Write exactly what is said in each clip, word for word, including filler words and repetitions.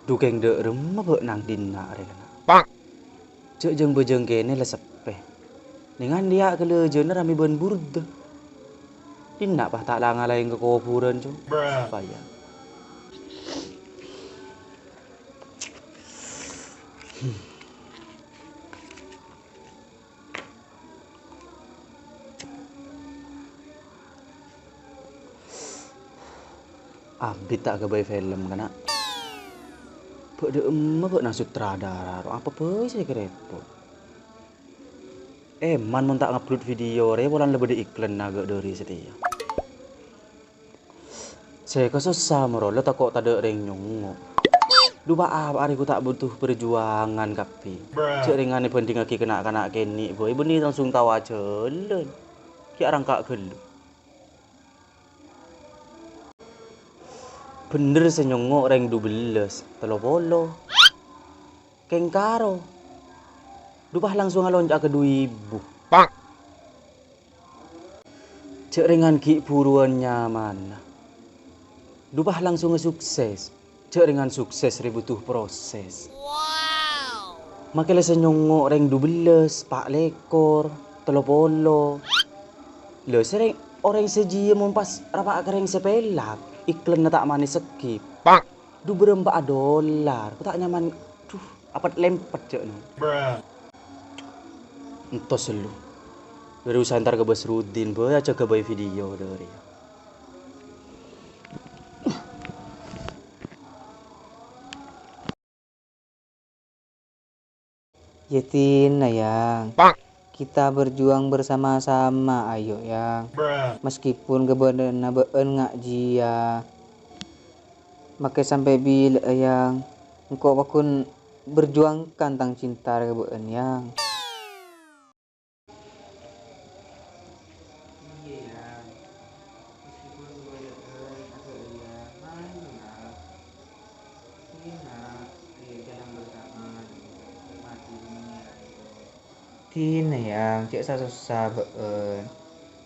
Dhu kèng dâ' remma bâ' nang dinna' rè kana'? Jhâ' jâng-bâjâng kènè la seppè. Nèngan lèya' ghâlâjâna ramè bân burdâ. Dinna' pas ta' la-ngalaè ka kobhurân, Cong. Sapa, yâ? Abit ta' aghâbây film, kana'. Bâ' dâ' emma bâ' nang sutradara, ro apa bhâi sè èkarèpot? Èman mon ta' ngupload video rè, polana la bâdâ iklanna aghâ' dâri satèya. Sè kasossa moro la tako' tadâ' rèng nyongngo'. Dhu pa-apa arè ghu ta' butuh parjuwangan kabbhi. Jhâ' rèngan èbhândhingngaghi kana'-kana' kènè' bhâi bânnè langsung tao ajhâlân. Ghi' arangka' ghâllu. Bhender sè nyongngo' rèng dubellâs, tello polo. Kèng karo. Dhu pa langsung alonca'a ka du èbu. Jhâ' rèngan ghi' buruwân nyamana. Dhu pa langsungnga sukses. Jhâ' rèngan sukses rè butuh proses. Makè la sè nyongngo' rèng dubellâs, pa' lèkor, tello polo. Lha, sè rèng-, orèng sè jiyâ mon pas rapa'a ka rèng sè pèlak, iklanna ta' manè skip. Dhu bârâmpa'a dolar, ko ta' nyaman, dhu, apet-lempet jhâ' no. Entos lu. Dâri usaha entar ka Basrudin, bhâi ajhâ aghâbây video dâri. Yâ dinna, Yang. Kita berjuang bersama-sama, ayo, Yang. Meskipun ghâbâdâna bâ'ân nga' jiyâ. Makè sampè' bilâ'â, Yang. Engko' paggun berjuangkan tang cinta ka bâ'ân, Yang. Iyâ, Yang. Meskipun ghâbâdâ'ân aghâ' rèya, mari, Nak. Sini, Nak. Ayo jalan bersama, nikmati dunia ini. Dinna, Yang, jhâ' sa-sossa bâ'ân.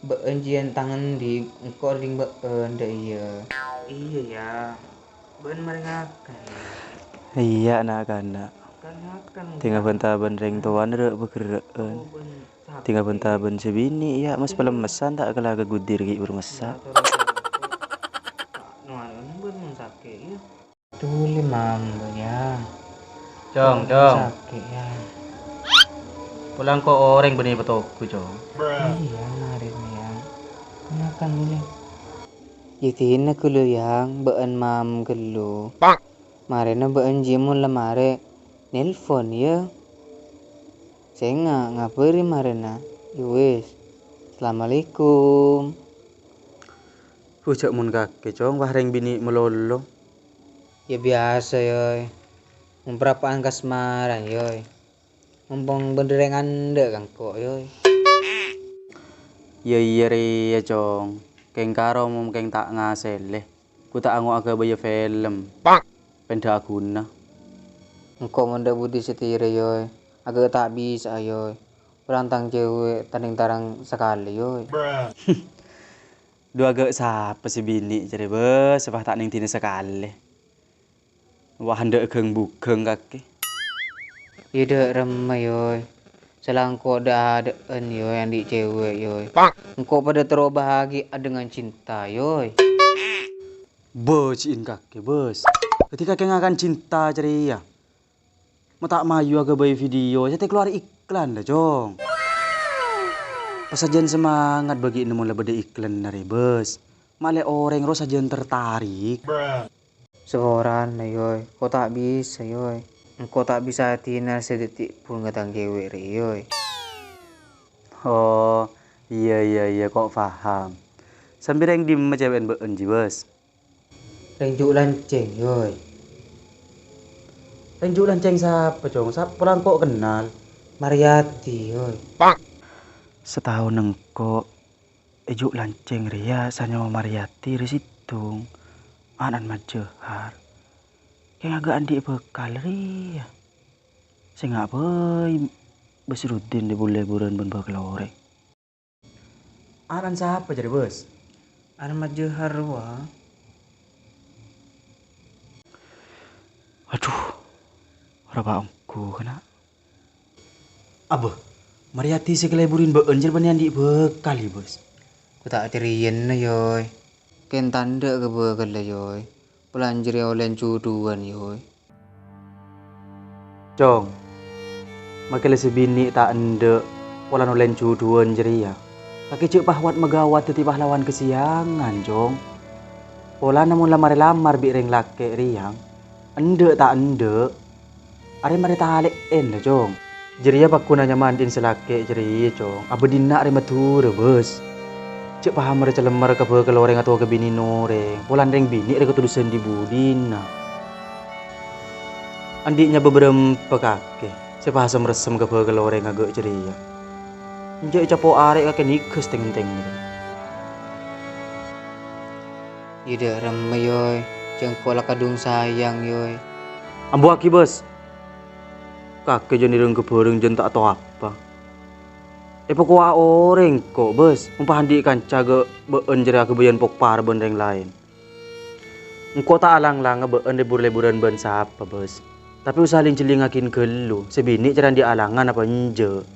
Bâ'ân jiyâ tang endi, engko' rèng bâ'ân, dâ' iyâ. Iyâ, Yang. Bâ'ân marè ngakan, Yang. Iyâ, na'-kana'. Kan ngakan, Yang. Tènga bân-tabân rèng towana rè' bâgherrâ'ân. Oh, bân Tènga bân-tabân sè binè', yâ, mes-palemmesan ta' kala ka gudir ghi' bâr messa. Tolè, Mam, bân, yâ. Cong, Cong. Sakè', yâ. Polana ko' orèng bânnè patogu, Cong. Iyâ, marèna, yâ. Makan dulu. Yâ, dinna ghâllu, Yang, bâ'ân Mam ghâllu. Marèna bâ'ân jiyâ mon la marè, nelpon, yâ. Sènga' ngabâri marèna. Yâ wis. Assalamualaikum. Wah, jhâ' mon kakè, Cong, wah rèng binè' malolo. Yâ biyasa, Yoy. Mon parappa'an kasmaran, Yoy. Mompong bâdâ rèng andhâ' ka engko', Yoy. Yâ iyâ rèya, Cong. Kèng karo mon kèng ta' ngasèlè. Ghu ta' ango' aghâbâyâ film. Pènḍâ aghuna. Engko' mon ḍâ' budi satèya, Yoy. Aghâ' ta' bisa'a, Yoy. Polana tang cèwè' tandhing tarang sakalè, Yoy. Dhu aghâ' sapa sè binè' jârèya, Bos, sè pas ta' nèng dinah sakalè. Wah, anḍâ' ghâng-bhughâng kakè. Yâ, ḍâ' remma, Yoy. Salangko' ḍâ'-aḍâ'ân, Yoy, anḍi' cèwè', Yoy. Engko' paḍâ terro bahagia dengan cinta, Yoy. Bâji'in kakè, Bos. Dhâddhi kakè ngakan cinta jârèya. Ma' ta' mayu aghâbây video, satèya kalowar iklan, la, Cong. Pas sajân semangat bâgi'na mon la bâḍâ iklan arè, Bos. Ma'lè orèng rowa sajân tertarik. Saporana, Yoy. Ko' ta' bisa, Yoy. Engko' ta' bisa adina sè dhâddhi bhunga tang cèwè' rè, Yoy. Oh, iyâ, iyâ, iyâ, ko' paham. Sambi rèng ḍimma cèwè'na bâ'ân, Ji, Bos? Rèng Ju' Lancèng, Yoy. Rèng Ju' Lancèng sapa, Cong? Sapa polana ko' kennal? Mariyati, Yoy. Sataon engko', è Ju' Lancèng rèya sanyawa Mariyati rè sèttong, ana'na Mat Johar. Kèng aghâ' anḍi' bhâkal rèya. Sènga' bhâi Basrudin ḍâ' bulâ bhurân bân bhâkal orèng. Ana'na sapa jârèya, Bos? Ana'na Mat Johar rowa. Adhu, arapa ongghu kana'? Abâ, marè ati sè kalèburin bâ'ân jâr bânnè andi' bhâkal, yâ, Bâs. Ko ta' tèrèyanna, Yoy. Kèng ta' endâ' ka bhâkalla, Yoy. Polana jârèya ollèna jhudhuwân, Yoy. Cong, makè la sè binè' ta' endâ' polana ollèna jhudhuwân jârèya. Kakè jhâ' pahwat maghâwât dhâddhi pahlawan kasèyangan, Cong. Polana mon la marè lamar bi' rèng lakè' rèya, endâ' ta' endâ', arè marè talè'èn la, Cong. Jârèya pagghunana nyamana dhin sè lakè' jârèya, Cong. Abâ' dhinna' arè Madhurâ, Bâs. Jhâ' pahamma rè-calemmar ka bhâkalla orèng atabâ ka binèna orèng. Polana rèng binè' rè katodusân dhi-budhina. Andi' nyabâ bârâmpa kakè sè pasem-ressem ka bhâkalla orèng aghâ' jârèya. Enjâ' ècapo' arè' kakè nèghâs teng-teng jârèya. Iyâ, dâ' remma, Yoy. Jhâ' engko' la kadhung sayang, Yoy. Ambuwâghi, Bâs. Kakè jân èrèng-ghâbârèng jân ta' tao apa. Èpakowa'a orèng ko', Bâs, mon pas andi' kanca ghâ' bâ'ân jârèya aghâbâyân pokpara bân rèng laèn. Engko' ta' alang-langa bâ'ân lebur-leburan bân sapa, Bâs. Tapè usaha lèng-jhellingngaghina ghâllu, sè binè' jârèya andi' alangan apa enjâ'.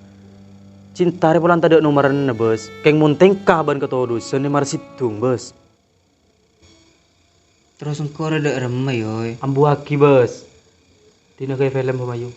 Cinta rè polana tadâ' nomerranna, Bâs. Kèng mon tèngka bân katodusân rè marè sèddhung, Bâs. Terros engko' rè dâ' remma, Yoy? Ambuwâghi, Bâs. Dina ghâbây film, Bâ Mayu.